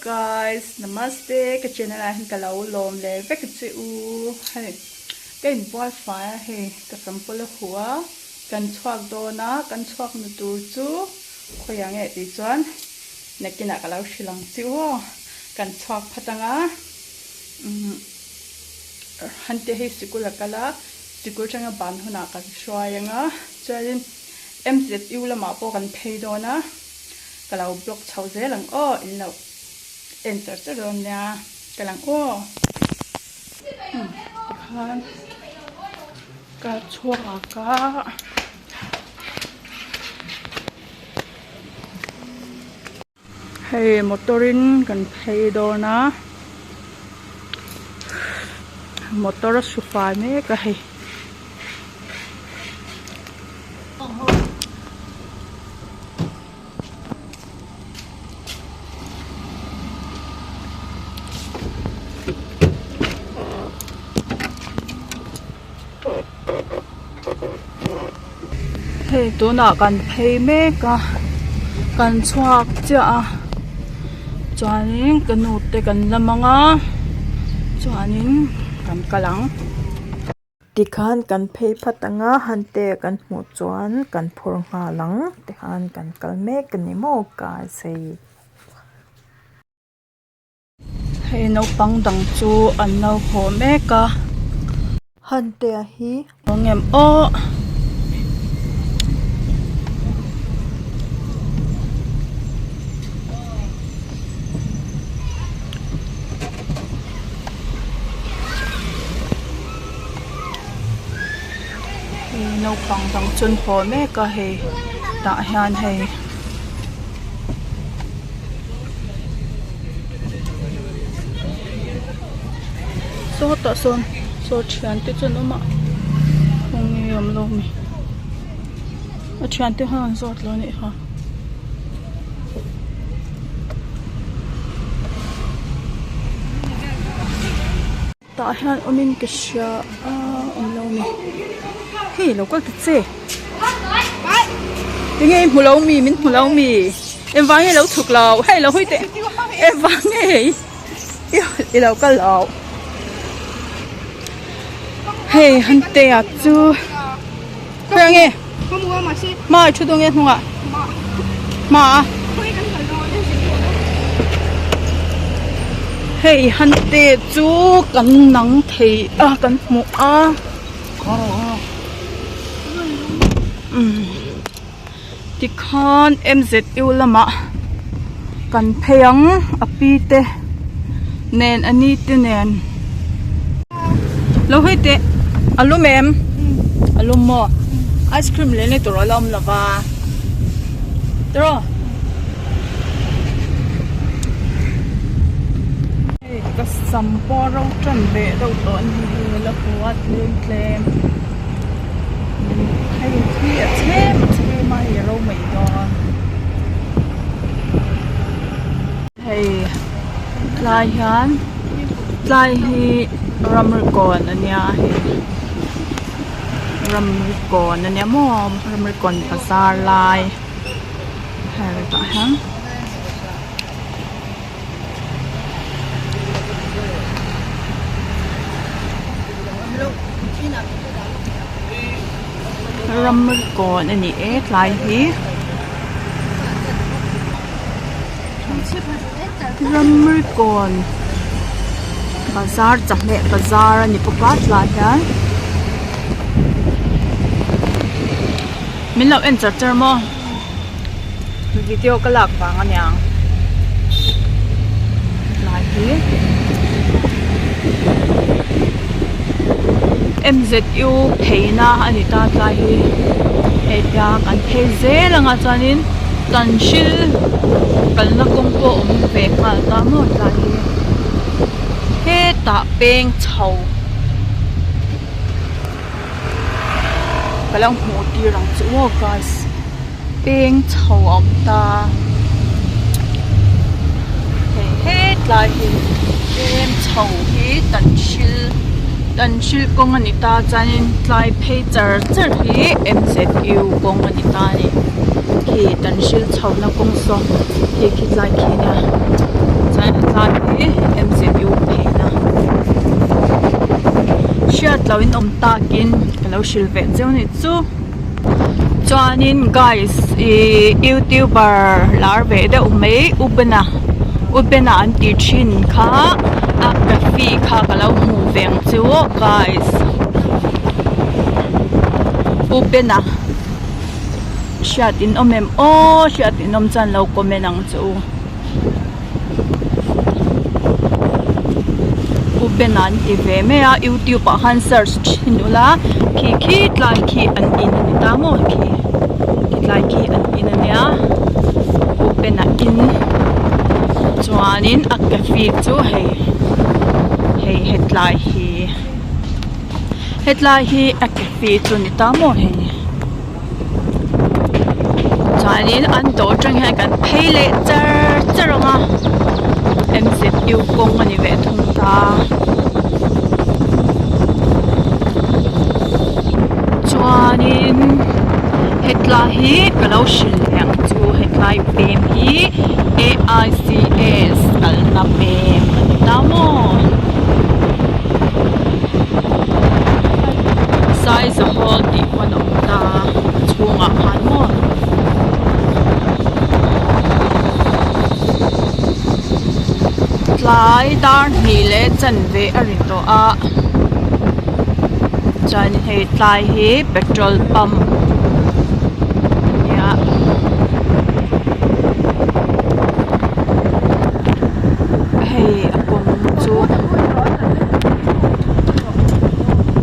guys namaste ka channel ah hian ka lo lawm leh vek che u hei ka inbual fai a hei ka sam pawlh a huh a kan chhuak dawn a kan chhuak na tur chu khawiah nge tih chuan nakinah ka lo hrilh ang che u aw kan chhuak phat ang a umm han te hei sikul a kal a sikul atanga ban hunah kan hruai ang a chuanin M_Z_U lamah pawh kan phei dawn a. Ka lo block chho zel ang aw in lo en char char dawn nia ka lang aw tikhan ka chhuak a hei motor in kan phei dawn a motor a su fai mek a hei. Hei tunah kan phei mek a kan chhuak chiah a chuanin ka nu te kan la mang a chuanin kan kal ang. Tikhan kan phei phat ang a hante kan hmuh chuan kan phur nghal ang tikhan kan kal mek a ni maw guys hei. Hei naupang dang chu an lo haw mek a. Hante a hi. Awngem aw. Hei naupang dang chu an haw mek a hei tah hian hei sawtah sawn saw thian te chu an awm a khawnge awm lo mi a thian te khan an zawt lo a nih kha. Tah hian awmin ka hria a awm lo a ni hei lo kal ta che tinge i hmu lo mi min hmu lo mi engvang nge i lo chhuk lo hei lo hawi teh engvang nge i lo kal lo hei Hantea chu khawiah nge hma i thu dawn nge hnungah hma a hei Hante chu kan nang thei a kan hmu a umm tikhan M_Z_U lamah kan phei ang a pi te nen a ni te nen lo hawi teh a lum em a lum maw ice cream leh ni tur a la awm lo va tiraw hei ka sam pawh a ro tan ve deuh tawh a ni hei la hmu a tlem tlem hei thi a chhem a chhem a hei a ro mai dawn. Hei tlai hian tlai hi ramri kawn a nia hei ramri kawn a nia maw ramri kawn bazar lai hei tah hian. Ramri kawn a ni e tlai hi. Ramri kawn bazar chawhmeh bazar a ni bawk a tlaiah hian min lo en char char maw video ka lak vang aniang tlai hi M_Z_U pheina a ni ta tlai hi hei hian kan phei zel ang a chuanin tan hrilh kalna kawng pawh a awm ve nghal ta maw tlai hi hetah peng chho ka lo hmuh tir ang chu aw guys peng chho a awm ta hei hetlai hi peng chho hi tan hrilh tan hrilh kawng a ni ta chuanin tlai phei char char hi M_Z_U kawng a ni ta a ni khi tan hrilh chho na kawng saw khi khi tlai khi nia chuan. Hriat loh in awm takin ka lo hrilh ve cheu nih chu. Chuanin guys ihh youtuber lar ve deuh mai Ubena Ubena an tih thin kha a cafe kha ka lo hmu ve ang chu aw guys Ubena hriat in awm em aw hriat in awm chuan lo comment ang che u. U Ben an ti ve mai a youtube ah khan search thin ula khi khi tlai khi an in a ni ta maw khi khi tlai khi an in a nia U Ben a in chuanin a cafe chu hei hei hetlai hi hetlai hi a cafe chu a ni ta maw hei. Chuanin an dawr atang hian kan phei leh char char ang a M_Z_U kawng a ni ve thung ta chuanin hetlai hi ka lo hrilh leh ang chu hetlai pem hi A_I_C_S kalna pem a ni ta maw. Saizahawt tih pawn a awm ta a chhungah khan maw tlai dar hnih leh chanve a ri tawh a chuan hei tlai hi petrol pump a nia. Hei a kawng chu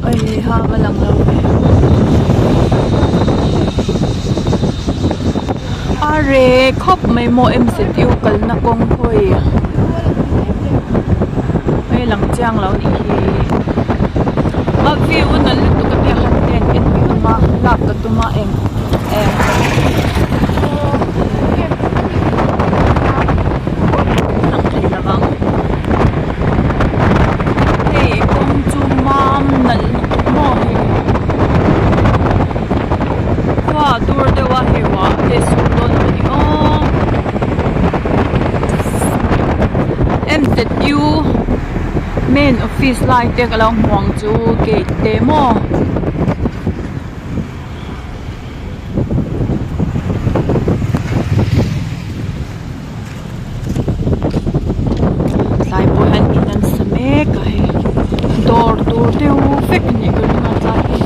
hei ha va lang lo ve a reh khawp mai maw M_Z_U kalna kawng hawi hei lang chiang lo nih hi a view a nalh lutuk a nia han en en ka tum a lak ka tum a eng eng. Lang thei lo vang hei kawng chu mam nalh lutuk maw hei khua a dur deuh a hei ruah te sur dawn a ni aw M_Z_U main office lai te ka lo hmu ang chu gate te maw. Tlai pawh hian in an sa mek a hei dawr tur deuh vek a nih ka ring a tlai hi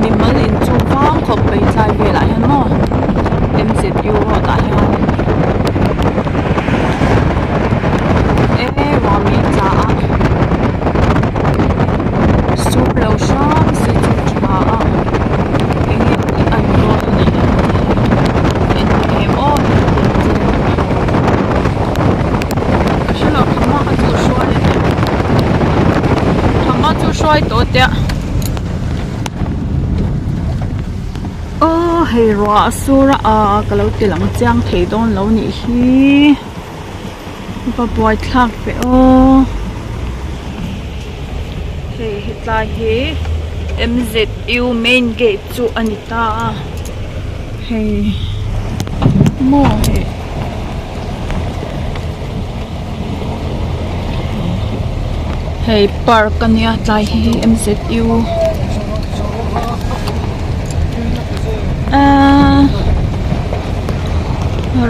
mimal in chu vang khawp mai tlai velah hian maw M_Z_U road ah hian e ruah mi tla a sur lo hram se chu tha a enge an dawn a nih en em aw ka hrelo thama kha chu hruai a nia thama chu hruai tawh teh a aw hei ruah a sur a ah ka lo ti lang chiang thei dawn lo nih hi. Va buai thlak ve aw hei hetlai hi M_Z_U main gate chu a ni ta a hei maw hei hei park a nia tlai hi M_Z_U ahh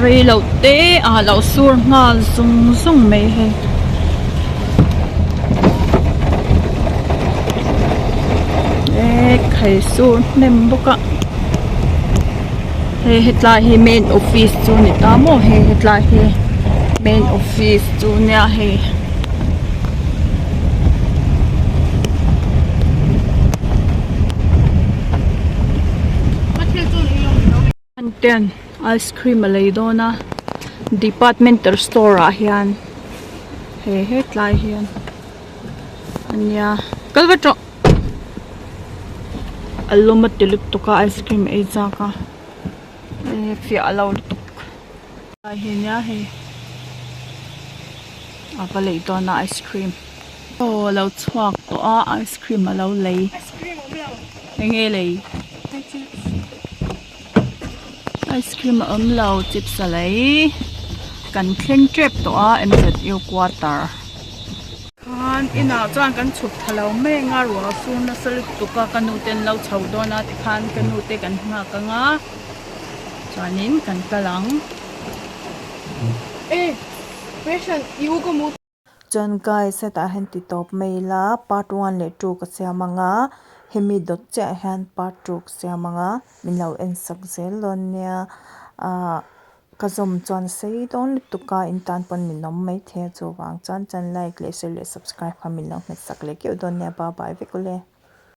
rei loh te ah lo sur nghal zung zung mai hei e khai sur hnem bawk a hei hetlai hi main office chu a ni ta maw hei hetlai hi main office chu nia hei. Ten ice cream a lei dawn a departmental store ah hian he hetlai hian a nia kal vat rawh a lawm a ti lutuk a ice cream ei chak a fiah lo lutuk. Lai hi nia hei a va lei dawn a ice cream aw a lo chhuak tawh a ice cream a lo lei eng nge lei ice cream a awm lo chips a lei kan thleng tep tawh a M_Z_U quarter. Chuan inah chuan kan chhuk thla lo mai anga ruah a sur nasa lutuk a ka nu te an lo chho dawn a tikhan ka nu te kan nghak anga chuanin kan kal ang. Chuan guys hetah hian ti tawp mai ila part one leh two ka siam anga hemi dawt chiah hian part two ka siam anga min lo en sak zel dawn nia ahh. Ka zawm chuan sei dawn lutuk a in tan pawn min awm maithei a chuvang chuan chuan like leh share leh subscribe kha min lo hmet sak leh keuh dawn nia bye bye vek ule.